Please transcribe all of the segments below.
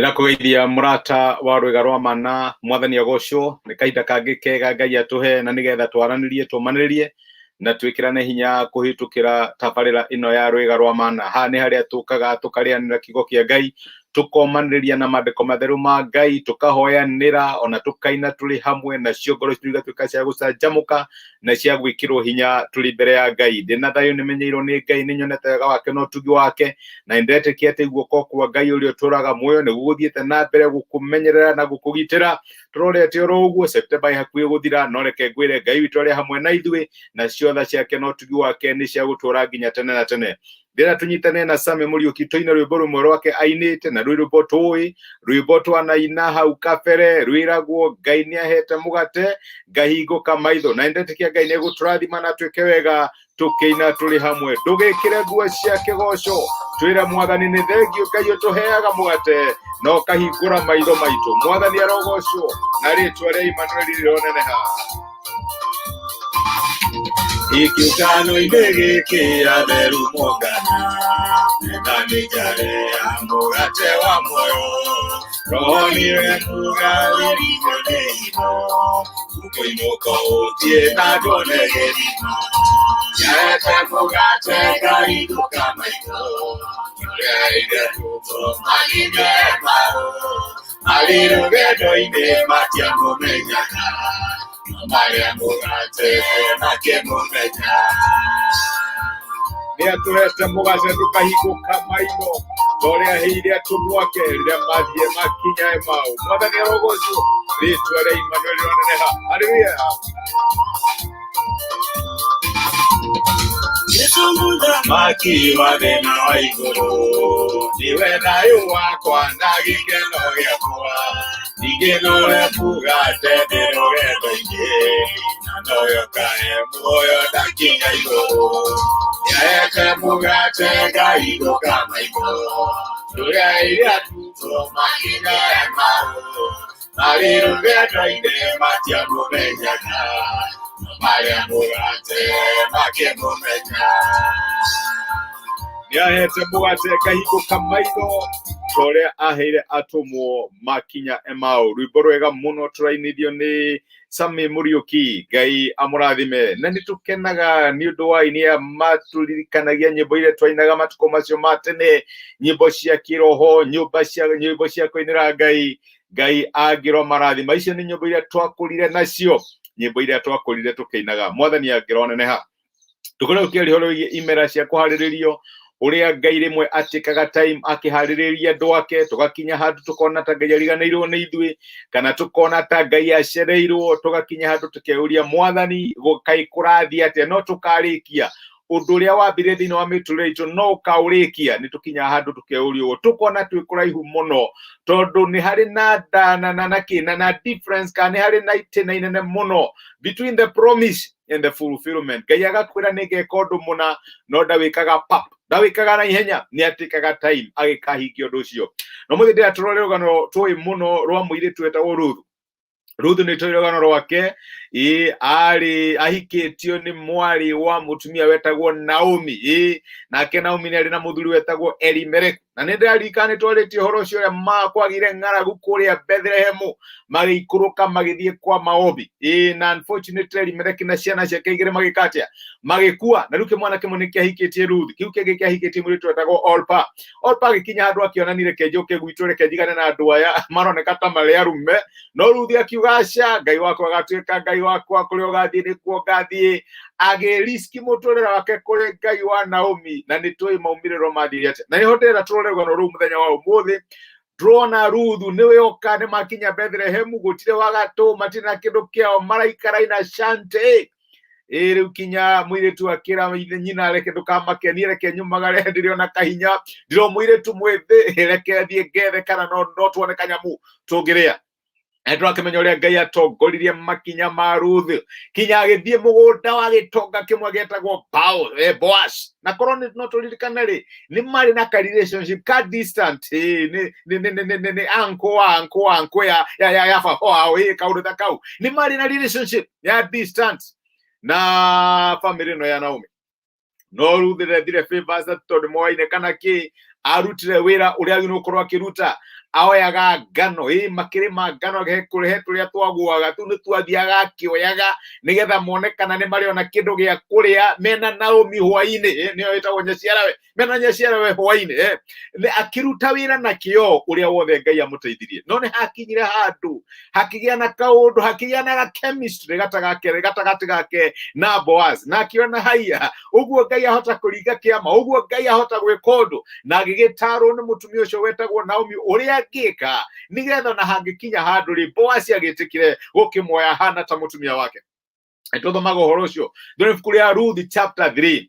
Nĩndakũgeithia mũrata wa rwĩga rwa mana, mwathani agocwo. Nĩ kahinda kangĩ kega Ngai atũhe na nĩgetha twaranĩrie, tũmanĩrĩrie na twĩkĩrane hinya kũhĩtũkĩra tabarĩra ĩno ya rwĩga rwa mana. Haha nĩ harĩa tũkaga tũkarĩanĩra kiugo kĩa Ngai, tũkomanĩrĩria na maandĩko matheru ma Ngai, tũkahoyanĩra ona tũkaina tũrĩ hamwe, nacio ngoro citũ igatuĩka cia gũcanjamũka na cia gwĩkĩrwo hinya tũrĩ mbere ya Ngai. Ndĩna thayũ, nĩmenyeirwo nĩ Ngai, nĩnyonete wega wake na ũtugi wake, na nĩndetĩkia atĩ guoko kwa Ngai ũrĩa ũtũraga muoyo nĩ gũgũthiĩte na mbere gũkũmenyerera na gũkũgitĩra. Tũrorete oro ũguo Septemba ĩ hakuhĩ gũthira, no reke ngwĩre Ngai witũ arĩ hamwe na ithuĩ, nacio tha ciake na ũtugi wake nĩ cia gũtũra nginya tene na tene. Ndĩrenda tũnyitane na Sami Mũriũki tũine rwĩmbo rũmwe rwake ainĩte, na rwĩ rwĩmbo tũĩ, rwĩmbo twanaina hau kabere, rwĩragwo Ngai nĩ ahete mũgate ngahingũka maitho. Na nĩndetĩkia Ngai nĩ egũtũrathima na twĩke wega tũkĩina tũrĩ hamwe. Ndũgĩkĩre nguo cia kĩgoco, twĩre mwathani nĩ thengiũ Ngai ũtũheaga mũgate na ũkahingũra maitho maitũ. Mwathani arogocwo na rĩtwa rĩa Imanueli rĩroneneha. Ikiũngano-inĩ gĩkĩ atheru mongana, na nĩ njare ya mũgate wa muoyo. Roho nĩwe mũgathĩrĩrio nĩ hitho, ũkũinũka ũthiĩ na ndwone gĩthima. Nyaete mũgate ngahingũka maitho, ũrĩa ithe tũtũ mahinda mao. Marĩ rũgendo-inĩ matiamũmenyaga, no marĩa mũgate makĩmũmenya. Nĩ atũhete mũgate tũkahingũka maitho, ta ũrĩa aheire atũmwo ake rĩrĩa mathiĩ makinya Emau. Mwathani arogocwo, rĩtwa rĩa Imanueli rĩroneneha. Haleluya. Yesu mũthamaki wa thĩ na wa igũrũ, nĩwe thayũ wakwa na gĩkeno gĩakwa. Ningĩ nowe mũgate ndĩ rũgendo-inĩ, na nowe ũkahe muoyo ndakinya igũrũ. Nĩahete mũgate ngahingũka maitho, rũrĩa iria tutwo makinya Emau. Marĩ rũgendo-inĩ matiamũmenyaga, no marĩa mũgate makĩmũmenya. Nĩahete mũgate ngahingũka maitho ta ũrĩa aheire atũmwo makinya Emau. Rwĩmbo rwega mũno tũrainithio nĩ Sami Mũriũki, Ngai amũrathime. Na nĩ tũkenaga nĩ ũndũ wa aini aya matũririkanagia nyĩmbo iria twainaga matukũ macio ma tene, nyĩmbo cia kĩroho, nyũmba cia nyĩmbo cia kũinĩra Ngai. Ngai angĩro marathima. Icio nĩ nyĩmbo iria twakũrire nacio, nyĩmbo iria twakũrire tũkĩinaga. Mwathani angĩroneneha. Tũkoretwo tũkĩaria ũhoro wĩgiĩ imera cia kũharĩrĩrio, ũrĩa Ngai rĩmwe atĩkaga time akĩharĩrĩria andũ ake, tũgakinya handũ tũkona ta Ngai ariganĩirwo nĩ ithuĩ, kana tũkona ta Ngai acereirwo, tũgakinya handũ tũkeyũria mwathani kaĩ kũrathiĩ atĩa, no tũkarĩkia ũndũ ũrĩa wambire thĩinĩ wa mĩtũrĩre itũ no ũkaũrĩkia. Nĩ tũkinyaga handũ tũkeyũria ũguo, tũkona twĩ kũraihu mũno, tondũ nĩ harĩ na na na na na kĩ na na difference, kana nĩ harĩ na itĩna inene mũno between the promise and the fulfillment. Ngai agakwĩra nĩ ngeka ũndũ mũna, no ndawĩkaga pap, ndawĩkaga na ihenya, nĩ atĩkaga time agĩkahingia ũndũ ũcio. No mũthĩ ndĩra tũrore rũgano tũĩ mũno rwa mũirĩtu wetagwo Ruthu. Ruthu nĩ tũĩ rũgano rwake, ĩ arĩ ahikĩtio nĩ mwarĩ wa mũtumia wetagwo Naomi, ĩ nake Naomi nĩ arĩ na mũthuri wetagwo Elimeleki. Na nĩ ndĩraririkana nĩ twarĩtie ũhoro ũcio ũrĩa kwagire ng'aragu kũrĩa Bethlehemu, magĩikũrũka magĩthiĩ kwa Maobi, ĩ na unfortunately Elimeleki na ciana ciake igĩrĩ magĩka atĩa? Magĩkua. Na rĩu kĩmwana kĩmwe nĩ kĩahikĩtie Ruth, kĩu kĩngĩ kĩahikĩtie mũirĩtu wetagwo Orpa. Orpa agĩkinya handũ akĩona ni reke njũke gwitũ, reke njigane na andũ aya maroneka ta marĩ arume. No Ruth akiuga aca, Ngai wakwa agatuĩka Ngai wakwa, kũrĩa ũgathiĩ nĩkuo ngathiĩ. Agĩriski mũtũrĩre wake kũrĩ Ngai wa Naomi, na nĩ tũĩ maumĩrĩro mathire atĩa. Na nĩho ndĩrenda tũrore rũgano rũu mũthenya wa ũmũthĩ. Ndĩrona Ruthu nĩwe oka, nĩ makinya Bethlehemu, gũtirĩ wagatũ, matirĩ na kĩndũ kĩao, maraikara ina shante. Ĩ rĩu kinya mũirĩtu akĩra ithe nyina, reke ndũkamakenie, reke nyumagare, ndĩrĩ ona kahinya, ndĩrĩ o mũirĩtu mwĩthĩ, reke thiĩ ngethe kana no tuone kanyamu tũngĩrĩa. Na tũrakĩmenya ũrĩa Ngai atongoririe makinya ma Ruth kinya agĩthiĩ mũgũnda wa gĩtonga kĩmwe gĩetagwo Boaz. Na korwo no tũririkane rĩ, nĩ marĩ na ka relationship ka distant, nĩ nĩ nĩ nĩ nĩ nĩ uncle wa uncle wa uncle ya ya ya ya baba wao, kaũndũ ta kau. Nĩ marĩ na relationship ya distant na family ĩno ya Naomi. No Ruth ndethire favors atĩ tondũ moaine kana kĩ, arutire wĩra ũrĩa agĩrĩirwo gũkorwo akĩruta. Aoyaga ngano, ĩ makĩrĩma ngano he tũrĩa twaguaga tu nĩ twathiaga akĩoyaga nĩgetha mone kana nĩ marĩona kĩndũ gĩa kũrĩa mena Naomi hwainĩ, nĩyo ĩtagwo nyaciarawe, mena nyaciarawe hwainĩ, akĩruta wĩra na kĩo ũrĩa wothe Ngai amũteithirie. No nĩ hakinyire handũ hakĩgĩa na kaũndũ, hakĩgĩa na ga chemistry gatagatĩ gake na Boaz, na akĩona haiya ũguo Ngai ahota kũringa kĩama, ũguo Ngai ahota gwĩka ũndũ, na agĩgĩtarwo nĩ mũtumia ũcio wetagwo Naomi ũrĩa angĩka nĩgetha na hangĩkinya handũ rĩ Boaz agĩtĩkĩre gũkĩmuoya hana ta mũtumia wake. Tũthomaga ũhoro ũcio thĩinĩ ibuku rĩa Ruth chapter 3.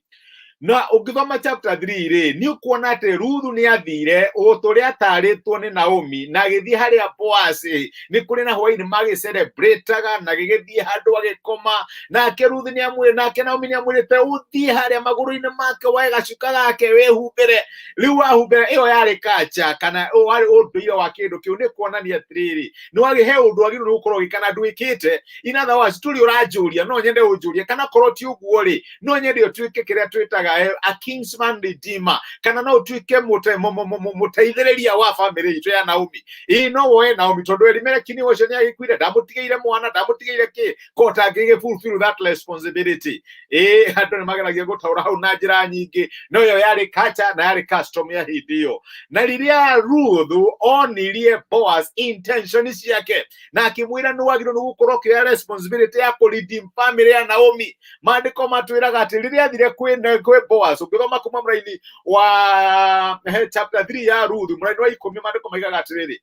Na ũngĩthoma chapter 3 rĩ, nĩ ũkuona atĩ Ruthu nĩ athire o tũrĩa atarĩtwo nĩ Naomi, na agĩthiĩ harĩa Boaz nĩ kũrĩ na hwainĩ magĩcelebrataga, na agĩgĩthiĩ handũ agĩkoma. Nake Ruthu nĩ amwĩrĩ, nake Naomi nĩ amwĩrĩte ũthiĩ harĩa magũrũ-inĩ make woe gacuka gake wĩhumbĩre. Rĩu wahumbĩra, ĩyo yarĩ kacha kana warĩ ũndũire wa kĩndũ kĩu, nĩ kuonania atĩrĩrĩ, nĩ wagĩ he ũndũ wagĩrĩirwo nĩ gũkorwo ũgĩka na ndwĩkĩte. In other words, tũrĩ ũranjũria, no nyende ũnjũrie, kana korwo ti ũguo rĩ, no nyende ũtuĩke kĩrĩa twĩtaga a kinsman redeemer, kana no ũtuĩke mũteithĩrĩria wa famĩlĩ itũ ya Naomi. Ĩ no woe Naomi tondũ Elimeleki nĩ ũcio nĩ agĩkuire, ndamũtigĩire mwana, ndamũtigĩire kĩ, ko ũtangĩgĩ fulfill that responsibility. Ĩ andũ nĩ mageragia gũtaũra hau na njĩra nyingĩ, no ĩyo yarĩ culture na yarĩ custom ya hĩndĩ ĩyo. Na rĩrĩa Ruth onirie Boaz intention ciake na akĩmwĩra nĩ wagĩrĩirwo nĩ gũkorwo ũkĩoya responsibility ya kũ redeem family ya Naomi, maandĩko matwĩraga atĩ rĩrĩa athire kwĩ Boaz, ũngĩthoma kuma mũraini wa chapter 3 ya Ruth, mũraini wa 10, maandĩko maigaga atĩrĩrĩ,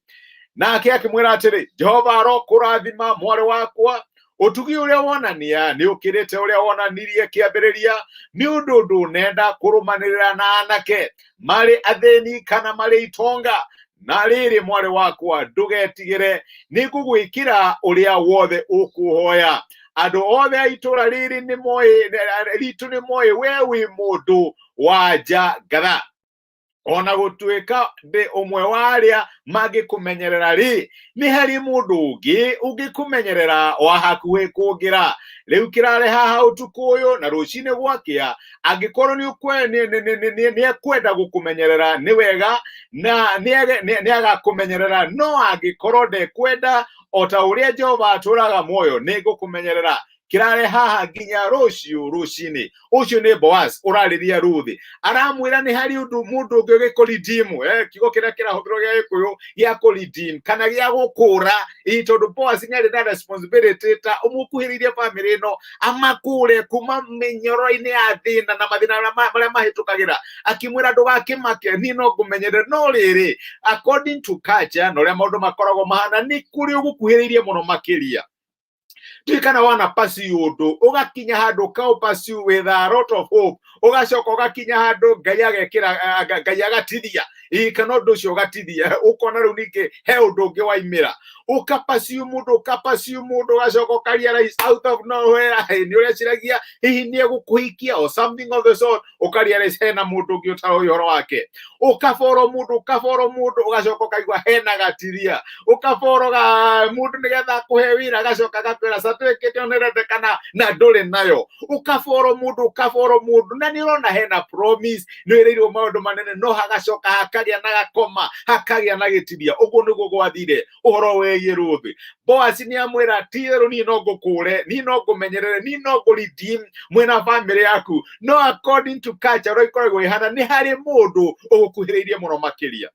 nake akĩmwĩra atĩrĩ, Jehova arokũrathima mwarĩ wakwa, ũtugi ũrĩa wonania nĩ ũkĩrĩte ũrĩa wonanirie kĩambĩrĩria, nĩ ũndũ ndũnenda kũrũmanĩrĩra na anake marĩ athĩni kana marĩ itonga. Na rĩrĩ, mwarĩ wakwa, ndũgetigĩre, nĩ ngũgwĩkĩra ũrĩa wothe ũkũhoya. Andũ othe a itũũra rĩrĩ nĩ moĩ ritũ nĩ moĩ we wĩ mũndũ wa nja ngatha. Ona gũtuĩka ndĩ ũmwe wa arĩa mangĩkũmenyerera rĩ, nĩ harĩ mũndũ ũngĩ ũngĩkũmenyerera wa hakuhĩ kũngĩra. Rĩu kĩrare haha ũtukũ ũyũ, na rũcinĩ gwakĩa, angĩkorwo nĩ ekwenda gũkũmenyerera nĩ wega, na nĩ agakũmenyerera, no angĩkorwo ndekwenda, o ta ũrĩa Jehova atũũraga muoyo, nĩ ngũkũmenyerera. Kĩrare haha nginya rũciũ rũcinĩ. Ũcio nĩ Boaz ũrarĩria Ruth, aramwĩra nĩ harĩ ũndũ mũndũ ũngĩ ũgĩkũredeem, kiugo kĩrĩa kĩrahũthĩrwo gĩa Gĩkũyũ gĩa kũredeem kana gĩa gũkũra, ĩ tondũ Boaz nĩ arĩ na responsibility ta ũmũkuhĩrĩirie famĩlĩ ĩno, amakũre kuma mĩnyoro-inĩ ya thĩna na mathĩna marĩa mahĩtũkagĩra. Akĩmwĩra ndũgakĩmake, niĩ no ngũmenyerere. No rĩrĩ, according to culture na ũrĩa maũndũ makoragwo mahana, nĩ kũrĩ ũgũkuhĩrĩirie mũno makĩria. Ndiũĩ kana wana pursue ũndũ, ũgakinya handũ ũkaũ pursue with a lot of hope, ũgacoka ũgakinya handũ Ngai agekĩra, Ngai agatithia, ĩ kana ũndũ ũcio ũgatithia, ũkona rĩu ningĩ he ũndũ ũngĩ waimĩra. Ũka pursue mũndũ, ũka pursue mũndũ, ũgacoka ũka realize out of nowhere nĩ ũreciragia hihi nĩ egũkũhikia or something of the sort, ũka realize hena mũndũ ũngĩ ũtaroĩ ũhoro wake. Ũkaboro mũndũ, ũkaboro mũndũ, ũgacoka ũkaigua hena gatiria. Ũkaboro ga mũndũ nĩgetha akũhe wĩra, agacoka agakwĩra certificate ĩyo nĩrendekana na ndũrĩ nayo. Ũkaboro mũndũ, ũkaboro mũndũ, na nĩ ũrona hena promise, nĩ wĩrĩirwo maũndũ manene, no hagacoka hakagĩa na gakoma, hakagĩa na gĩtiria. Ũguo nĩguo gwathire ũhoro wĩgiĩ Ruth. Boaz nĩ amwĩra ti-itherũ niĩ no ngũkũre, niĩ no ngũmenyerere, niĩ no ngũ redeem mwĩna famĩlĩ yaku, no according to culture ũrĩa ĩkoragwo ĩhana, nĩ harĩ mũndũ ũgũkuhĩrĩirie mũno makĩria.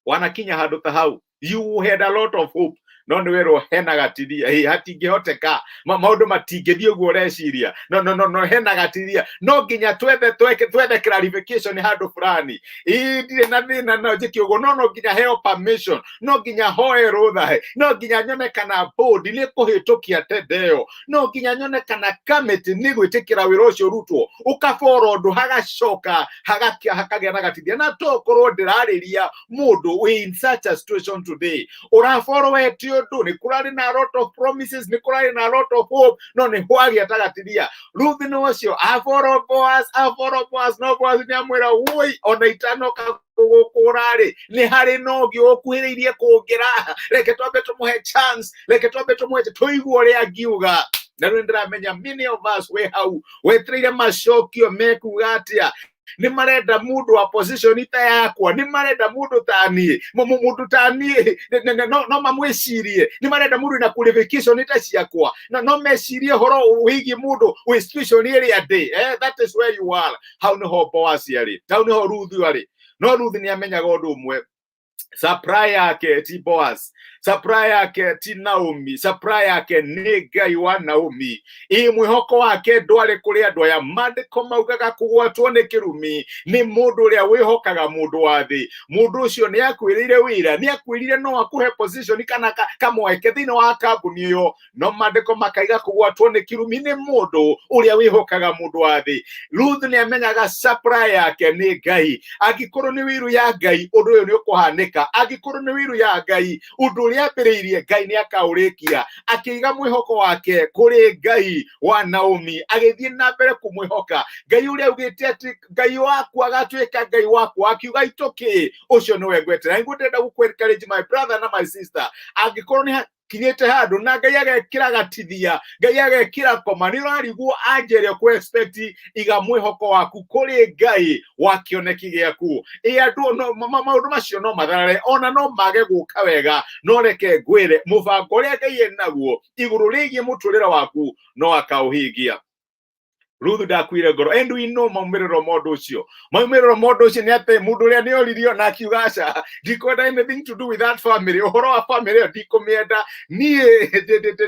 Wanakinya handũ ta hau, you had a lot of hope, no nĩ werwo hena gatiria, ĩ hatingĩhoteka, maũndũ matingĩthiĩ ũguo ũreciria. No no no no hena gatiria, no nginya twethe tweke twethe clarification handũ fulani. Ĩ ndirĩ na thĩna, no njĩke ũguo, no no nginya heo permission, no nginya hoe rũtha, no nginya nyone kana board nĩ kũhĩtũkia tender ĩyo, no nginya nyone kana committee nĩ gwĩtĩkĩra wĩra ũcio ũrutwo. Ũkabora ũndũ, hagacoka hakagĩa na gatithia. Na tokorwo ndĩrarĩria mũndũ wĩ in such a situation today, ũraborowete ũndũ, nĩ kũrarĩ na a lot of promises, nĩ kũrarĩ na a lot of hope, no nĩ hwagĩa ta gatiria. Ruth nĩ ũcio aboro Boaz, aboro Boaz, no Boaz nĩ amwĩra woi, ona itanoka gũkũra rĩ, nĩ harĩ na ũngĩ ũkuhĩrĩirie kũngĩra. Reke twambe tũmũhe chance, reke twambe tũmũhe tũigue ũrĩa angiuga. Na rĩu nĩndĩramenya many of us wĩ hau wetereire macokio mekuga atĩa. Nĩ marenda mũndũ wa position ta yakwa? Nĩ marenda mũndũ ta niĩ? Mũndũ ta niĩ no mamwĩcirie? Nĩ marenda mũndũ wĩna qualification ta ciakwa? Na no mecirie ũhoro wĩgiĩ mũndũ wĩ situation ĩrĩa ndĩ? That is where you are. Hau nĩho Boaz arĩ, hau nĩho Ruthu arĩ. No Ruthu nĩ amenyaga ũndũ ũmwe: supply yake ti Boaz, supply yake ti Naomi, supply yake nĩ Ngai wa Naomi. Ĩ mwĩhoko wake ndwarĩ kũrĩ andũ aya. Maandĩko maugaga kũgwatwo nĩ kĩrumi nĩ mũndũ ũrĩa wĩhokaga mũndũ wa thĩ. Mũndũ ũcio nĩ akwĩrĩire wĩra, nĩ akwĩrire no akũhe position kana kamweke thĩinĩ wa kambuni ĩyo, no maandĩko makaiga kũgwatwo nĩ kĩrumi nĩ mũndũ ũrĩa wĩhokaga mũndũ wa thĩ. Ruth nĩ amenyaga supply yake nĩ Ngai. Angĩkorwo nĩ wiru ya Ngai, ũndũ ũyũ nĩ ũkũhanĩka. Angĩkorwo nĩ wiru ya Ngai, ũndũ ũrĩa ambĩrĩirie, Ngai nĩ akaũrĩkia. Akĩiga mwĩhoko wake kũrĩ Ngai wa Naomi, agĩthiĩ na mbere kũmwĩhoka Ngai ũrĩa augĩte atĩ Ngai waku agatuĩka Ngai wakwa, akiuga itũkĩ ũcio nĩwe ngwetera. Nĩguo ndĩrenda gũkũ encourage, my brother na my sister, angĩkorwo nĩ kinyĩte handũ na Ngai agekĩra gatithia, Ngai agekĩra koma, nĩ ũrarigwo anja ĩrĩa ũkũ expect, iga mwĩhoko waku kũrĩ Ngai wa kĩoneki gĩaku. Ĩ andũ no, maũndũ macio no matharare, ona no mage gũka wega, no reke ngwĩre, mũbango ũrĩa Ngai enaguo igũrũ rĩgiĩ mũtũrĩre waku no akaũhingia. Ruthu ndakuire ngoro, and we know maumĩrĩro ma ũndũ ũcio. Maumĩrĩro ma ũndũ ũcio nĩ atĩ mũndũ ũrĩa nĩ oririo na akiuga, "Aca, ndikwenda anything to do with that family. Ũhoro wa family ĩyo ndikũmĩenda niĩ,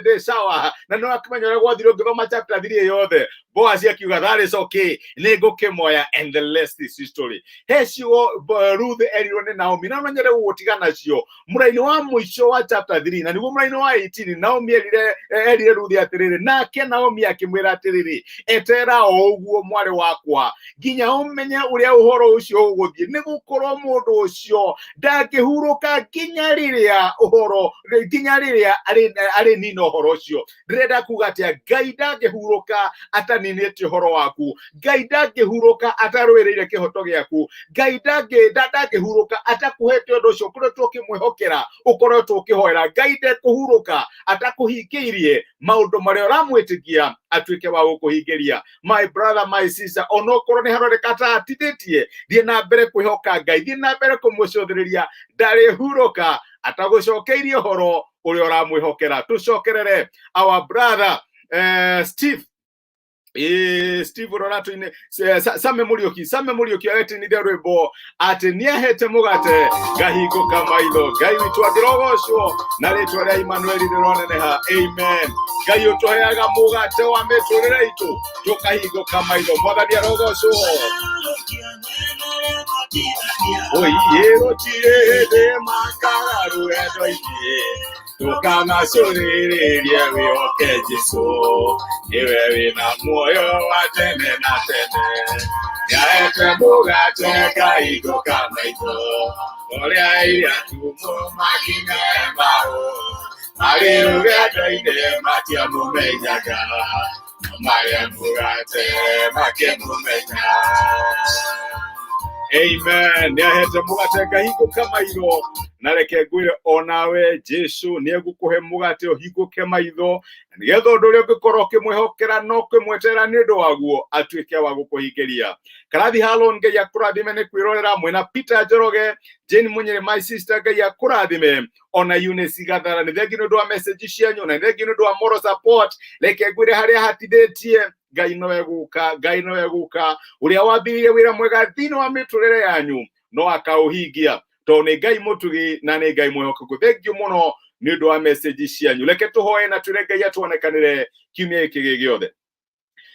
ndĩ sawa." Na no akĩmenya ũrĩa gwathire. Ũngĩthoma chapter 3 yothe, Boaz akiuga, "That is okay, nĩ ngũkĩmoya," and the rest is history. He ciugo Ruth erirwo nĩ Naomi na no nyende gũgũtiga nacio mũraini wa mũico wa chapter 3, na nĩguo mũraini wa 18. Naomi erire Ruth atĩrĩrĩ, nake Naomi akĩmwĩra atĩrĩrĩ, "Etera o ũguo, mwarĩ wakwa, nginya ũmenye ũrĩa ũhoro ũcio ũgũthiĩ, nĩ gũkorwo mũndũ ũcio ndangĩhurũka nginya rĩrĩa arĩnina ũhoro ũcio." Ndĩrenda kuga atĩa? Ngai ndangĩhurũka ataninĩte ũhoro waku. Ngai ndangĩhurũka atarũĩrĩire kĩhoto gĩaku. Ngai ndangĩhurũka atakũhete ũndũ ũcio ũkoretwo ũkĩmwĩhokera, ũkoretwo ũkĩhoera. Ngai ndekũhurũka atakũhingĩirie maũndũ marĩa ũramwĩtĩkia atuĩke wa gũkũhingĩria. My brother, my sister, onokorwo nĩ haroneka ta atithĩtie, thiĩ na mbere kwĩhoka Ngai, thiĩ na mbere kũmũcũthĩrĩria. Ndarĩhurũka atagũcokeirie ũhoro ũrĩa ũramwĩhokera. Tũcokerere our brother Steve. Steve ũroratu-inĩ, Same Mũriũki, Same Mũriũki agetinithia rwĩmbo atĩ nĩahete mũgate ngahingũka maitho. Ngai witũ angĩrogocwo na rĩtwa rĩa Emmanuel rĩroneneha. Amen. Ngai ũtũheaga mũgate wa mĩtũrĩre itũ tũkahingũka maitho, Mwathani arogocwo. Oiye, gũtirĩ hĩndĩ makaga rũgendo-inĩ, ndũkanacũthĩrĩrie, wĩhoke Jesũ, nĩwe wĩna muoyo wa tene na tene. Nĩahete mũgate ngahingũka maitho, ũrĩa iria tumwo makinya Emau, marĩ rũgendo-inĩ matiamũmenyaga, no marĩa mũgate makĩmũmenya. Amen. Nĩahete mũgate ngahingũka maitho, na reke ngwĩre onawe Jesu nĩegũkũhe mũgate ũhingũke maitho, na nĩgetha ũndũ ũrĩa ũngĩkorwo ũkĩmwĩhokera no kĩmweterera nĩ ũndũ waguo atuĩke wa gũkũhingĩria. Karathi Halon, Ngai akũrathime nĩ kwĩrorera mwena. Peter Njoroge, Jane Munyere, my sister, Ngai akũrathime. Ona Eunice Gathara, nĩ thengi nĩ ũndũ wa message cianyu, na nĩ thengi nĩ ũndũ wa moral support. Reke ngwĩre, harĩa hatithĩtie, Ngai no egũka. Ngai no egũka. Ũrĩa wambĩrĩirie wĩra mwega thĩinĩ wa mĩtũrĩre yanyu no akaũhingia, tondũ nĩ Ngai mũtugi na nĩ Ngai mwĩhokeku. Thengiũ mũno nĩ ũndũ wa message cianyu. Reke tũhoe na twĩre Ngai atuonekanĩre kiumia gĩkĩ gĩ gĩothe.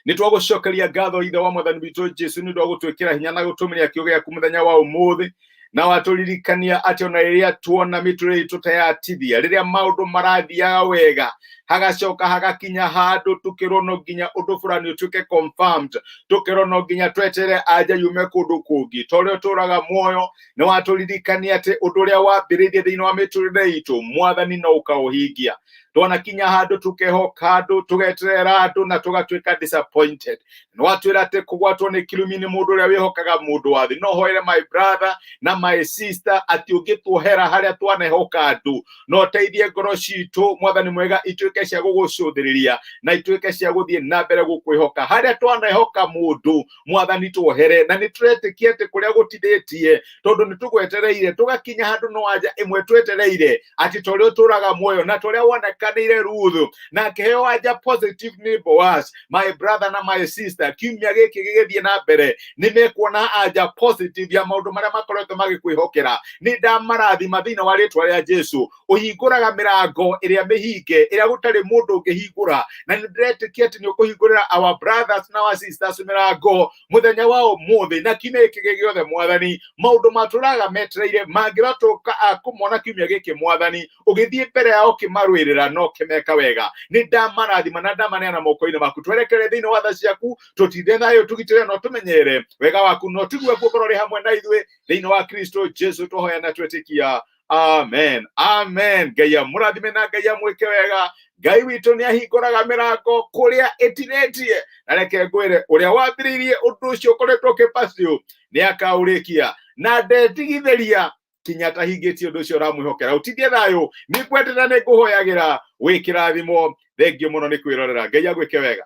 Nĩ twagũcokeria ngatho, Ithe wa Mwathani witũ Jesu, nĩ ũndũ wa gũtwĩkĩra hinya na gũtũmĩria kiugo gĩaku mũthenya wa ũmũthĩ, na watũririkania atĩ ona rĩrĩa tuona mĩtũrĩre itũ ta yatithia, rĩrĩa maũndũ marathiaga wega, hagacoka hagakinya handũ tũkĩrwo no nginya ũndũ fulani ũtuĩke confirmed, tũkĩrwo no nginya twetere anja yume kũndũ kũngĩ. Ta ũrĩa ũtũraga muoyo, nĩ watũririkania atĩ ũndũ ũrĩa wambĩrĩirie thĩinĩ wa mĩtũrĩre itũ, Mwathani, no ũkaũhingia. Twanakinya handũ tũkehoka andũ, tũgeterera andũ na tũgatuĩka disappointed. Nĩ watwĩra atĩ kũgwatwo nĩ kĩrumi nĩ mũndũ ũrĩa wĩhokaga mũndũ wa thĩ. No hoere my brother na my sister atĩ ũngĩtuohera harĩa twanehoka andũ, no teithie ngoro citũ, Mwathani mwega, ituĩke cia gũgũcũthĩrĩria na ituĩke cia gũthiĩ na mbere gũkwĩhoka. Harĩa twanehoka mũndũ, Mwathani, tuohere. Na nĩ tũretĩkia atĩ kũrĩa gũtithĩtie, tondũ nĩ tũgwetereire tũgakinya handũ no anja ĩmwe twetereire, atĩ ta ũrĩa ũtũraga muoyo na ta ũrĩa wonekanĩire Ruthu na akĩheo anja positive nĩ Boaz, my brother na my sister, kiumia gĩkĩ gĩgĩthiĩ na mbere nĩ mekuona anja positive ya maũndũ marĩa makoretwo magĩkwĩhokera. Nĩ ndamarathima thĩinĩ wa rĩtwa rĩa Jesu. Ũhingũraga mĩrango ĩrĩa mĩhinge, ĩrĩa gũtarĩ mũndũ ũngĩhingũra, na nĩ ndĩretĩkia atĩ nĩ ũkũhingũrĩra our brothers na our sisters mĩrango mũthenya wa ũmũthĩ na kiumia gĩkĩ gĩothe. Mwathani, maũndũ matũraga metereire mangĩrotũka kũmona kiumia gĩkĩ, Mwathani, ũgĩthiĩ mbere yao ũkĩmarũĩrĩra no ũkĩmeka wega. Nĩ ndamarathima na ndamaneana moko-inĩ maku. Twerekere thĩinĩ wa tha ciaku, tũtinde thayũ, tũgitĩre na ũtũmenyere wega waku, no tũigue guokorwo ũrĩ hamwe na ithuĩ. Thĩinĩ wa Kristo Jesu twahoya na twetĩkia, amen, amen. Ngai amũrathime na Ngai amwĩke wega. Ngai witũ nĩ ahingũraga mĩrango kũrĩa ĩtinĩtie, na reke ngwĩre, ũrĩa wambĩrĩirie ũndũ ũcio ũkoretwo ũkĩpacio nĩ akaũrĩkia na ndetigithĩria kinya atahingĩtie ũndũ ũcio ũramwĩhokera. Ũtindie thayũ, nĩ ngwendete na nĩ ngũhoyagĩra wĩ kĩrathimo. Thengio mũno nĩ kwĩrorera. Ngai agwĩke wega.